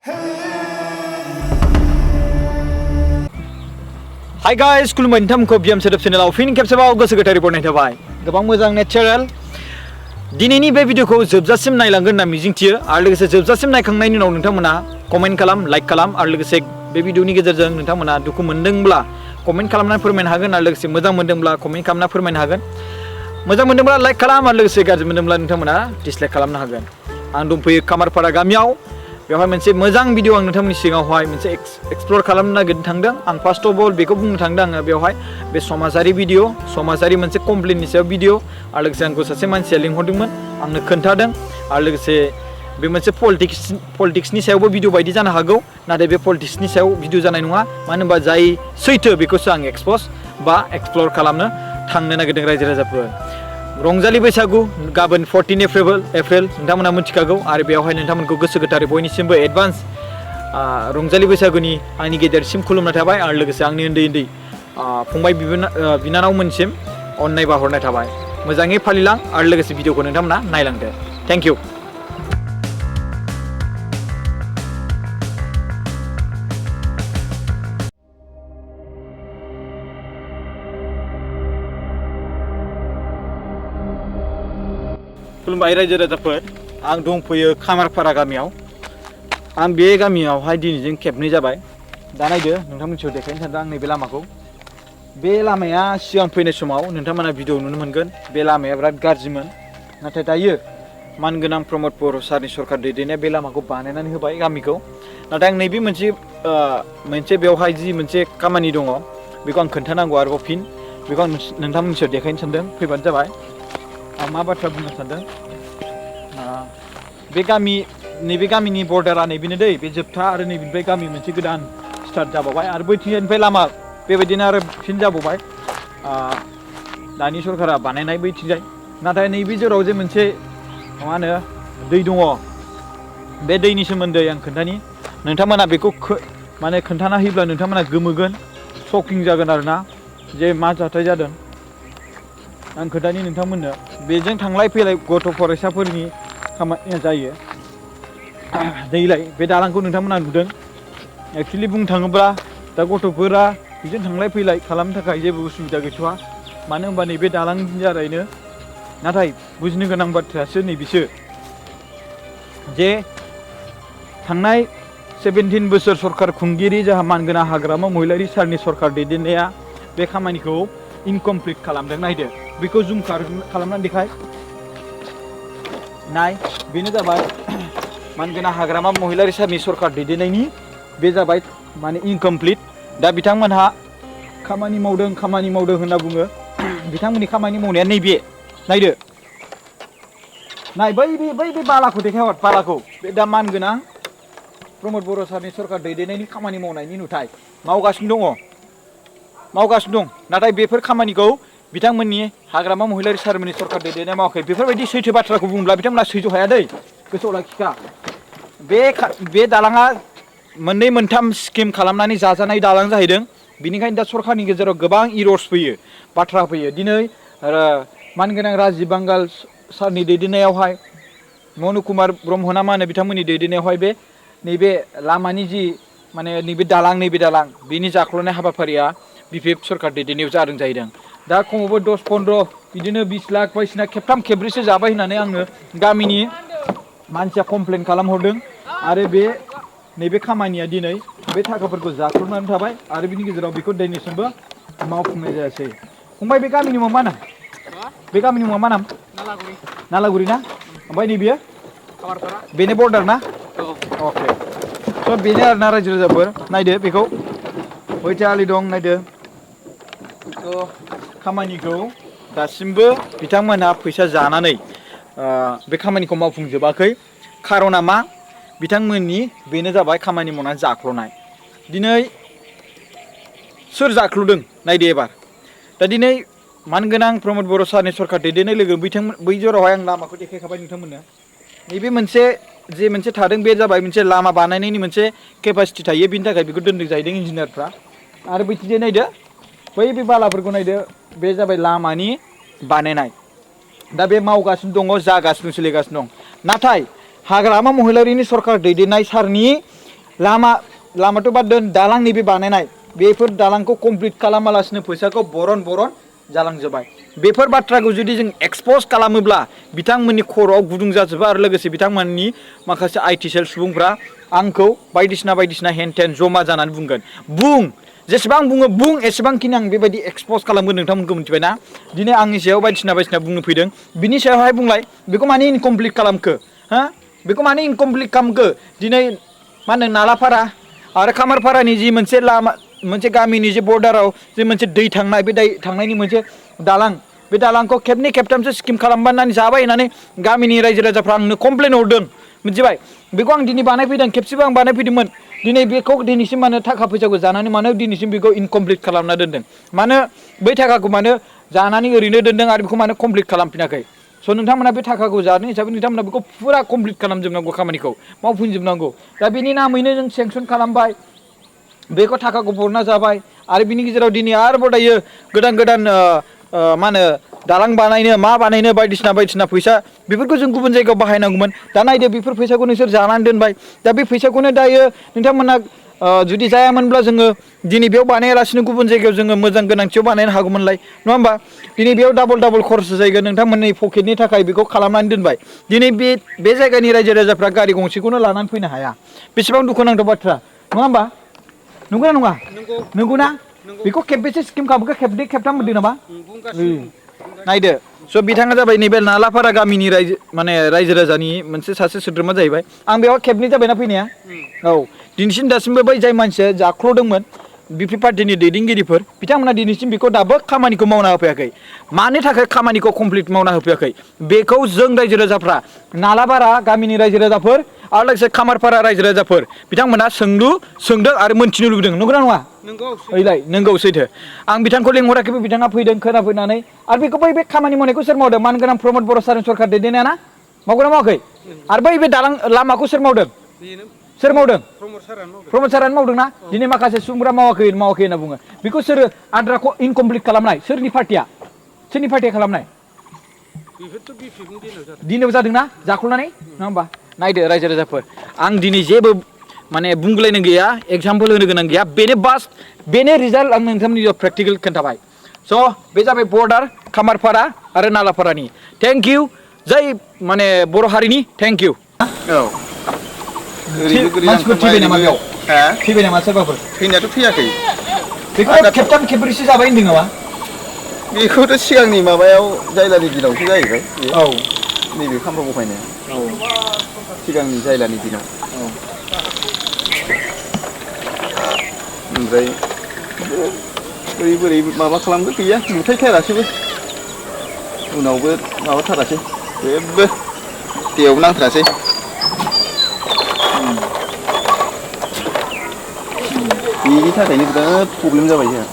Hi guys, खुलुमबाय नोंथांमोनखौ BM सोदोब चेनेलाव फिन खेबसेबाव गोसो गोथारै बरायनाय थाबाय। गोबां मोजां नेचारेल दिनैनि बे भिडिअखौ जोबजासिम नायलांगोन होनना मिजिंथियो आरो लोगोसे जोबजासिम नायखांनायनि उनाव नोंथांमोना कमेन्ट खालाम, लाइक खालाम आरो लोगोसे बे भिडिअनि गेजेरजों नोंथांमोना दुखु मोनदोंब्ला कमेन्ट खालामनानै फोरमायनो हागोन आरो लोगोसे मोजां मोनदोंब्ला कमेन्ट खालामना फोरमायनो हागोन। मोजां मोनदोंब्ला लाइक खालाम आरो लोगोसे गाज्रि मोनदोंब्ला नोंथांमोना डिसलाइक खालामनो हागोन। आं दंफैयो खामारपारा गामियाव। बेवहाय मोनसे मोजां भिडिअ आं नोंथांमोननि सिगाङावहाय मोनसे एक्सप्लोर खालामनो नागिरनो थांदों। आं फार्स्ट अफ अल बेखौ बुंनो थांदों आङो बेवहाय बे समाजारि भिडिअ, समाजारि मोनसे कमप्लेननि सायाव भिडिअ आरो लोगोसे आंखौ सासे मानसिया लिंहरदोंमोन, आंनो खोन्थादों आरो लोगोसे बे मोनसे पलिटिक्सनि सायावबो भिडिअ बायदि जानो हागौ, नाथाय बे पलिटिक्सनि सायाव भिडिअ जानाय नङा। मानो होनबा जाय सैथो बेखौसो आं एक्सप'ज बा एक्सप्लर खालामनो थांनो नागिरदों रायजो राजाफोर। रंजालि बैसागु गाबोन 14 एप्रिल नोंथांमोना मिथिखागौ आरो बेवहाय नोंथांमोनखौ गोसो गोथारै बयनिसिमबो एडभान्स रंजालि बैसागुनि आंनि गेदेरसिम खुलुमनाय थाबाय आरो लोगोसे आंनि उन्दै फंबाय बिनानावमोनसिम अननाय बाहरनाय थाबाय। मोजाङै फालिलां आरो लोगोसे भिडिअखौ नोंथांमोना नायलांदो। Thank you. खुलुमबाय रायजो राजाफोर, आं दंफैयो खामारपारा गामियाव। आं बे गामियावहाय दिनैजों खेबनै जाबाय। दा नायदो नोंथांमोनखौ देखायनो सानदों आं नैबे लामाखौ। बे लामाया सिगां फैनाय समाव नोंथांमोना भिडिअ नुनो मोनगोन बे लामाया बिराद गाज्रिमोन, नाथाय दायो मानगोनां प्रमद बर' सारनि सरकार दैदेननाया बे लामाखौ बानायनानै होबाय गामिखौ। नाथाय आं नैबे मोनसे बेवहाय जि मोनसे खामानि दङ बेखौ आं खोन्थानांगौ आरोबाव फिन बेखौ आं नोंथांमोननिसिम देखायनो सानदों। फैबानो जाबाय। आं मा बाथ्रा बुंनो सानदों, नैबे गामिनि बर्डारा नैबेनो दै, बे जोबथा आरो नैबेनिफ्राय गामि मोनसे गोदान स्टार्ट जाबावबाय आरो बैथिंजायनिफ्राय लामा बेबायदिनो आरो फिन जाबावबाय दानि सरकारा बानायनाय बैथिंजाय। नाथाय नैबे जेराव जे मोनसे मा होनो दै दङ, बे दैनि सोमोन्दै आं खोन्थानि। नोंथांमोना बेखौ माने खोन्थाना होयोब्ला नोंथांमोना गोमोगोन, शकिं जागोन आरोना जे मा जाथाय जादों। आं खोन्थानि नोंथांमोननो। बेजों थांलाय फैलाय गथ' फरायसाफोरनि खामानिया जायो दैलाय बे दालांखौ नोंथांमोना नुदों। एक्सुवेलि बुंनो थाङोब्ला दा गथ'फोरा बेजों थांलाय फैलाय खालामनो थाखाय जेबो उसुबिदा गैथ'वा, मानो होनबा नैबे दालांनि दारैनो। नाथाय बुजिनो गोनां बाथ्रायासो नैबेसो जे थांनाय 17 बोसोर सरकार खुंगिरि जाहा मानगोनां हाग्रामा महिलारि सारनि सरकार दैदेननाया बे खामानिखौ इनकमप्लिट खालामदों। नायदो बेखौ जुम खालामनानै देखाय। नाय, बेनो जाबाय मानगोनां हाग्रामा महिलारि सारनि सरकार दैदेननायनि बे जाबाय माने इनकमप्लिट। दा बिथांमोनहा खामानि मावदों होनना बुङो। बिथांमोननि खामानि मावनाया नैबे नायदो, नाय बै बालाखौ देखायहर, बालाखौ। बे दा मानगोनां प्रमद बर' सारनि सरकार दैदेननायनि खामानि मावनायनि नुथाय मावगासिनो दं। नाथाय बेफोर खामानिखौ बिथांमोननि हाग्रामा महिलारि सारमोननि सरकार दैदेननाया मावाखै। बेफोरबायदि सैथो बाथ्राखौ बुंब्ला बिथांमोना सैज' हाया दै, गोसोआव लाखिखा। बे दालाङा मोननै मोनथाम स्किम खालामनानै जाजानाय दालां जाहैदों। बिनिखायनो दा सरकारनि गेजेराव गोबां इरर्स फैयो, बाथ्रा फैयो। दिनै मानगोनां राजिब बांगाल सारनि दैदेननायावहाय, मनु कुमार ब्रह्म ना मा होनो बिथांमोननि दैदेननायावहाय नैबे लामानि जि माने नैबे दालां बेनि जाख्ल'नाय हाबाफारिया बिपिएफ सरकार दैदेननायाव जादों जाहैदों। दा खमावबो 10-15 बिदिनो 20 लाख बायदिसिना खेबथाम खेबब्रैसो जाबाय होननानै आंनो गामिनि मानसिया कमप्लेन खालामहरदों। आरो नैबे खामानिया दिनै बे थाखाफोरखौ जाख्ल'नानै थाबाय आरो बिनि गेजेराव बेखौ दिनैसिमबो मावफुंनाय जायासै। फंबाय बे गामिनि मुङा मा नाम? बे गामिनि मुङा मा नाम? नालागुरि ना? ओमफ्राय नैबेयो बेनो बर्डार ना? अके। स' बेनो आरोना रायजो राजाफोर, नायदो बेखौ बैथिं आलि दं नायदो। स' खामानिखौ दासिमबो बिथांमोनहा फैसा जानानै बे खामानिखौ मावफुंजोबाखै। खार'ना मा? बिथांमोननि बेनो जाबाय खामानि मावनानै जाख्ल'नाय। दिनै सोर जाख्ल'दों नायदो एबार। दा दिनै मानगोनां प्रमद बर' सारनि सरकार दैदेननाय लोगो बै जरावहाय आं लामाखौ देखायखाबाय नोंथांमोननो। नैबे मोनसे थादों, बे जाबाय मोनसे लामा बानायनायनि मोनसे केपासिटि थायो, बिनि थाखाय बेखौ दोनदों जाहैदों इन्जिनियारफ्रा। आरो बैथिंजाय नायदो, बै बालाफोरखौ नायदो, बे जाबाय लामानि बानायनाय। दा बे मावगासिनो दङ, जागासिनो सोलिगासिनो दं। नाथाय हाग्रामा महिलारिनि सरकार दैदेननाय सारनि लामाथ' बाद दोन दालांनि बे बानायनाय बेफोर दालांखौ कमप्लिट खालामालासिनो फैसाखौ बरन जालांजोबबाय बेफोर बाथ्राखौ जुदि जों एक्सपज खालामोब्ला बिथांमोननि खर'आव गुदुं जाजोबो आरो लोगोसे बिथांमोननि माखासे आइटि सेल सुबुंफ्रा आंखौ बायदिसिना हेन टेन जमा जानानै बुंगोन जेसेबां बुङो बुं एसेबांखिनि आं बेबायदि एक्सपज खालामगोन नोंथांमोनखौ मिथिबाय ना दिनै आंनि सायाव बायदिसिना बुंनो फैदों बिनि सायावहाय बुंलाय बेखौ माने इनकमप्लिट खालामखो हा बेखौ माने इनकमप्लिट खालामखो दिनै मा होनो नालापारा आरो खामारपारानि जि मोनसे लामा मोनसे गामिनि जे बर्डाराव जे मोनसे दै थांनाय बे दै थांनायनि मोनसे दालां बे दालांखौ खेबनै खेबथामसो स्किम खालामबानानै जाबाय होननानै गामिनि रायजो राजाफ्रा आंनो कमप्लेन हरदों मिथिबाय बेखौ आं दिनै बानायफैदों खेबसेबो आं बानायफैदोंमोन दिनै बेखौ दिनैसिम मानो थाखा फैसाखौ जानानै मानो दिनैसिम बेखौ इनकमप्लिट खालामना दोनदों मानो बै थाखाखौ मानो जानानै ओरैनो दोनदों आरो बेखौ मानो कमप्लिट खालामफिनाखै स' नोंथांमोना बे थाखाखौ जादों हिसाबै नोंथांमोना बेखौ फुरा कमप्लिट खालामजोबनांगौ खामानिखौ मावफुंजोबनांगौ दा बेनि नामैनो जों सेंसन खालामबाय बेखौ थाखाखौ बरना जाबाय आरो बिनि गेजेराव दिनै आरोबाव दायो गोदान मा होनो दालां बानायनो मा बानायनो बायदिसिना फैसा बेफोरखौ जों गुबुन जायगायाव बाहायनांगौमोन दा नायदो बेफोर फैसाखौ नोंसोर जानानै दोनबाय दा बे फैसाखौनो दायो नोंथांमोना जुदि जायामोनब्ला जोङो दिनै बेयाव बानायालासिनो गुबुन जायगायाव जोङो मोजां गोनांथियाव बानायनो हागौमोनलाय नङा होमबा दिनै बेयाव डाबल खरस जायगोन नोंथांमोननि पकेटनि थाखाय बेखौ खालामनानै दोनबाय दिनै बे जायगानि रायजो राजाफ्रा गारि गंसेखौनो लानानै फैनो हाया बेसेबां दुखुनांथाव बाथ्रा नङा होमबा नंगौना नङा नंगौना बेखौ खेबबेसे स्किम खालामखो खेबनै खेबथाम होनदों नामा नायदो स' बिथाङा जाबाय नैबे नालापारा गामिनि रायजो राजानि मोनसे सासे सोद्रोमा जाहैबाय आं बेयाव खेबनै जाबायना फैनाया औ दिनैसिम दासिमबो बै जाय मानसिया जाख्ल'दोंमोन बिपि पार्टिनि दैदेनगिरिफोर बिथांमोना दिनैसिम बेखौ दाबो खामानिखौ मावना होफैयाखै मानि थाखाय खामानिखौ कमप्लिट मावना होफैयाखै बेखौ जों रायजो राजाफ्रा नालापारा गामिनि रायजो राजाफोर आरो लोगोसे खामारपारा रायजो राजाफोर बिथांमोना सोंदों आरो मोनथिनो लुबैदों नंगौना नङा ओइलाय नंगौ सैथो आं बिथांखौ लेंहराखैबो बिथाङा फैदों खोनाफैनानै आरो बेखौ बै बे खामानि मावनायखौ सोर मावदों मानगोनां प्रमद बर' सारनि सरकार दैदेननाया ना मावगोना मावाखै आरो बै बे दालां लामाखौ सोर मावदों सोर मावदों प्रमद सारानो मावदोंना दिनै माखासे सुबुंफ्रा मावाखै होनना बुङो बेखौ सोर आद्राखौ इनकमप्लिट खालामनाय सोरनि पार्टिया खालामनाय दिनाव जादोंना जाख्ल'नानै नङा होमबा नायदो रायजो राजाफोर आं दिनै जेबो माने बुंलायनो गैया एगजामपोल होनो गोनां गैया बेनो रिजाल्ट आं नोंथांमोननि प्रेक्टिकेल खोन्थाबाय स' बे जाबाय बर्डार खामारपारा आरो नालापारानि थेंक इउ जै माने बर' हारिनि थेंक इउ औ मानसिफोर थैबाय नामा बेयाव थैबाय नामा सोरबाफोर थैनायाथ' थैयाखै बेखौ खेबथाम खेब्रैसो जाबाय होनदों नामा बेखौथ' सिगांनि माबायाव जायलानि दिनावसो जाहैबाय औ नैबे खामफ्राव बहायनाया औ सिगांनि जायलानि दिनाव ओमफ्राय बोरै माबा खालामदो गैया नुथायथारासैबो उनावबो माबाथारासै जेबो दैयावबो नांथारासै बेनि थाखायनो बिराद प्रब्लेम जाबाय जोंहा